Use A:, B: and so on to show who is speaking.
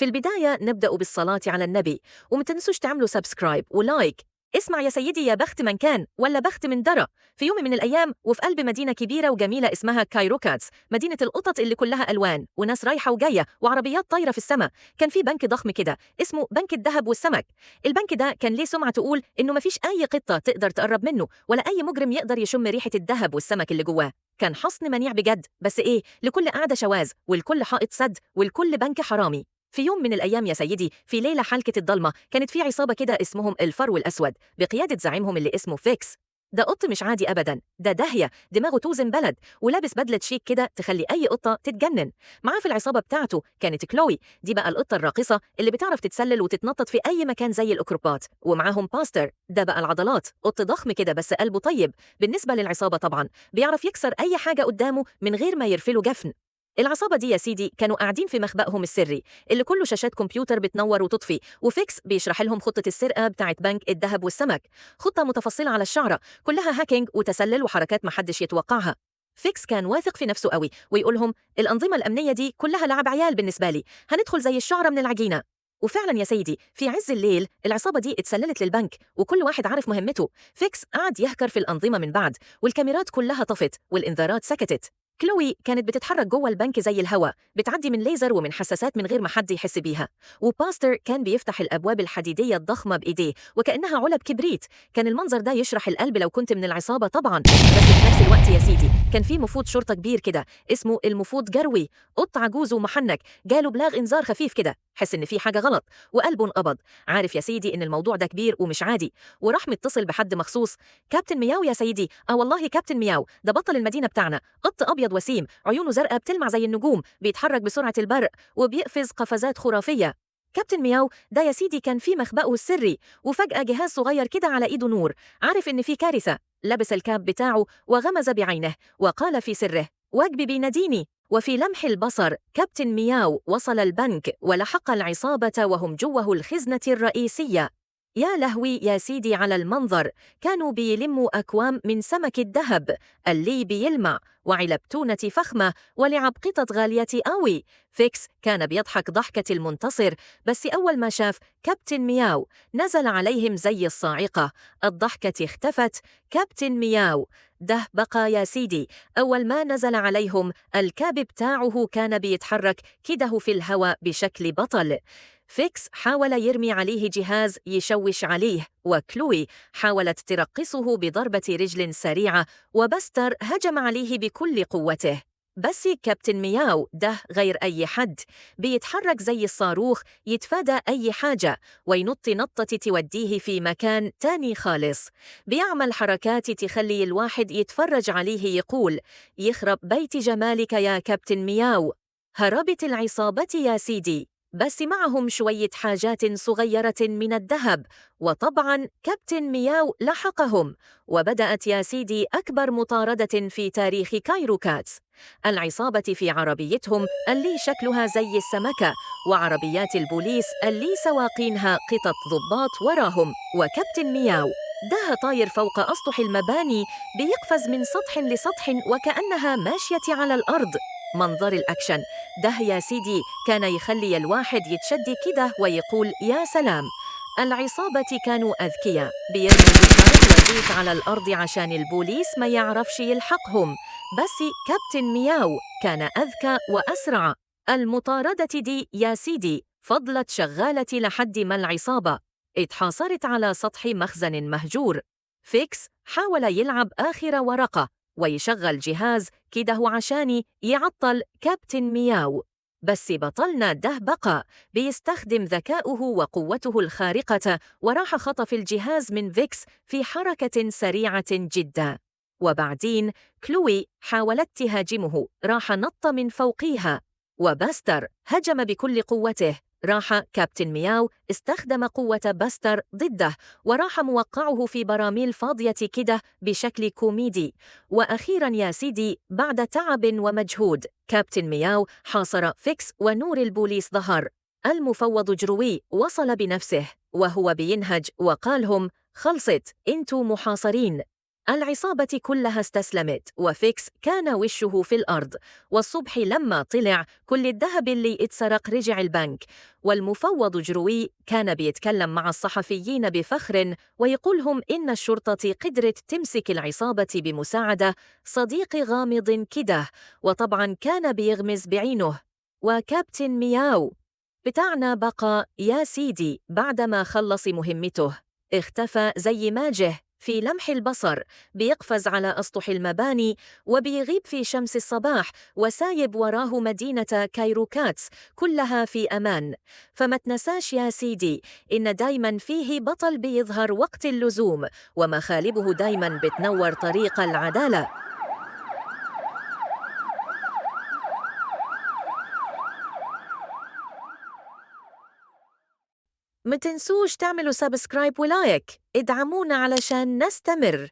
A: في البداية نبدأ بالصلاة على النبي، ومتنسوش تعملوا subscribe و like. اسمع يا سيدي، يا بخت من كان ولا بخت من درى. في يوم من الأيام وفي قلب مدينة كبيرة وجميلة اسمها كايروكاتس، مدينة القطط اللي كلها ألوان وناس رايحة وجاية وعربيات طايرة في السماء، كان في بنك ضخم كده اسمه بنك الذهب والسمك. البنك ده كان ليه سمعة تقول إنه مفيش أي قطة تقدر تقرب منه ولا أي مجرم يقدر يشم ريحة الذهب والسمك اللي جواه. كان حصن منيع بجد، بس إيه، لكل قعدة شواذ والكل حائط سد والكل بنك حرامي. في يوم من الأيام يا سيدي، في ليلة حلكة الضلمة، كانت في عصابة كده اسمهم الفرو الأسود بقيادة زعيمهم اللي اسمه فيكس. ده قط مش عادي أبدا، ده داهية، دماغه توزن بلد، ولابس بدلة شيك كده تخلي أي قطة تتجنن. معاه في العصابة بتاعته كانت كلوي، دي بقى القطة الراقصة اللي بتعرف تتسلل وتتنطط في أي مكان زي الأكروبات. ومعاهم باستر، ده بقى العضلات، قط ضخم كده بس قلبه طيب بالنسبة للعصابة طبعا، بيعرف يكسر أي حاجة قدامه من غير ما يرفله جفن. العصابة دي يا سيدي كانوا قاعدين في مخبأهم السري اللي كله شاشات كمبيوتر بتنور وتطفي، وفيكس بيشرح لهم خطة السرقة بتاعت بنك الذهب والسمك، خطة متفصلة على الشعرة، كلها hacking وتسلل وحركات محدش يتوقعها. فيكس كان واثق في نفسه قوي ويقولهم الأنظمة الأمنية دي كلها لعب عيال بالنسبة لي، هندخل زي الشعرة من العجينة. وفعلا يا سيدي في عز الليل العصابة دي اتسللت للبنك وكل واحد عارف مهمته. فيكس قعد يهكر في الأنظمة من بعد، والكاميرات كلها طفت والإنذارات سكتت. كلوي كانت بتتحرك جوه البنك زي الهوا، بتعدي من ليزر ومن حساسات من غير ما حد يحس بيها. وباستر كان بيفتح الأبواب الحديدية الضخمة بإيديه وكأنها علب كبريت. كان المنظر ده يشرح القلب لو كنت من العصابة طبعا. بس في نفس الوقت يا سيدي كان في مفوض شرطة كبير كده اسمه المفوض جروي، قط عجوز ومحنك، جاله بلاغ إنذار خفيف كده، حس إن في حاجة غلط وقلبه انقبض. عارف يا سيدي إن الموضوع ده كبير ومش عادي، وراح متصل بحد مخصوص. كابتن مياو يا سيدي، آه والله كابتن مياو، ده بطل المدينة بتاعنا، قط أبيض وسيم، عيونه زرقاء بتلمع زي النجوم، بيتحرك بسرعة البرق وبيقفز قفزات خرافية. كابتن مياو ده يا سيدي كان في مخبأه السري، وفجأة جهاز صغير كده على إيده نور، عارف إن في كارثة. لبس الكاب بتاعه وغمز بعينه وقال في سره واجبي بيناديني. وفي لمح البصر كابتن مياو وصل البنك ولحق العصابة وهم جوه الخزنة الرئيسية. يا لهوي يا سيدي على المنظر، كانوا بيلموا أكوام من سمك الذهب اللي بيلمع وعلب تونة فخمة ولعب قطط غالية قوي. فيكس كان بيضحك ضحكة المنتصر، بس أول ما شاف كابتن مياو نزل عليهم زي الصاعقة، الضحكة اختفت. كابتن مياو ده بقى يا سيدي أول ما نزل عليهم الكاب بتاعه كان بيتحرك كده في الهواء بشكل بطل. فيكس حاول يرمي عليه جهاز يشوش عليه، وكلوي حاولت ترقصه بضربة رجل سريعة، وبستر هجم عليه بكل قوته. بس كابتن مياو ده غير أي حد، بيتحرك زي الصاروخ، يتفادى أي حاجة وينط نطة توديه في مكان تاني خالص. بيعمل حركات تخلي الواحد يتفرج عليه يقول يخرب بيت جمالك يا كابتن مياو. هربت العصابة يا سيدي، بس معهم شوية حاجات صغيرة من الذهب، وطبعاً كابتن مياو لحقهم، وبدأت يا سيدي أكبر مطاردة في تاريخ كايروكاتس. العصابة في عربيتهم اللي شكلها زي السمكة، وعربيات البوليس اللي سواقينها قطط ضباط وراهم، وكابتن مياو ده طاير فوق أسطح المباني، بيقفز من سطح لسطح وكأنها ماشية على الأرض. منظر الأكشن ده يا سيدي كان يخلي الواحد يتشد كده ويقول يا سلام. العصابة كانوا أذكياء، بيرموا بشارة وزيت على الأرض عشان البوليس ما يعرفش يلحقهم، بس كابتن مياو كان أذكى وأسرع. المطاردة دي يا سيدي فضلت شغالة لحد ما العصابة اتحاصرت على سطح مخزن مهجور. فيكس حاول يلعب آخر ورقة ويشغل جهاز كده عشان يعطل كابتن مياو، بس بطلنا ده بقى بيستخدم ذكاؤه وقوته الخارقة، وراح خطف الجهاز من فيكس في حركة سريعة جدا. وبعدين كلوي حاولت تهاجمه، راح نط من فوقيها، وباستر هجم بكل قوته، راح كابتن مياو استخدم قوة باستر ضده وراح موقعه في براميل فاضية كده بشكل كوميدي. وأخيرا يا سيدي بعد تعب ومجهود كابتن مياو حاصر فيكس ونور البوليس ظهر. المفوض جروي وصل بنفسه وهو بينهج وقالهم خلصت، انتوا محاصرين. العصابة كلها استسلمت، وفيكس كان وشه في الأرض. والصبح لما طلع كل الذهب اللي اتسرق رجع البنك. والمفوض جروي كان بيتكلم مع الصحفيين بفخر ويقولهم إن الشرطة قدرت تمسك العصابة بمساعدة صديق غامض كده، وطبعا كان بيغمز بعينه. وكابتن مياو بتاعنا بقى يا سيدي بعدما خلص مهمته اختفى زي ما جه في لمح البصر، بيقفز على أسطح المباني وبيغيب في شمس الصباح، وسايب وراه مدينة كايروكاتس كلها في أمان. فما تنساش يا سيدي إن دايما فيه بطل بيظهر وقت اللزوم، ومخالبه دايما بتنور طريق العدالة. ما تنسوش تعملوا subscribe و like، ادعمونا علشان نستمر.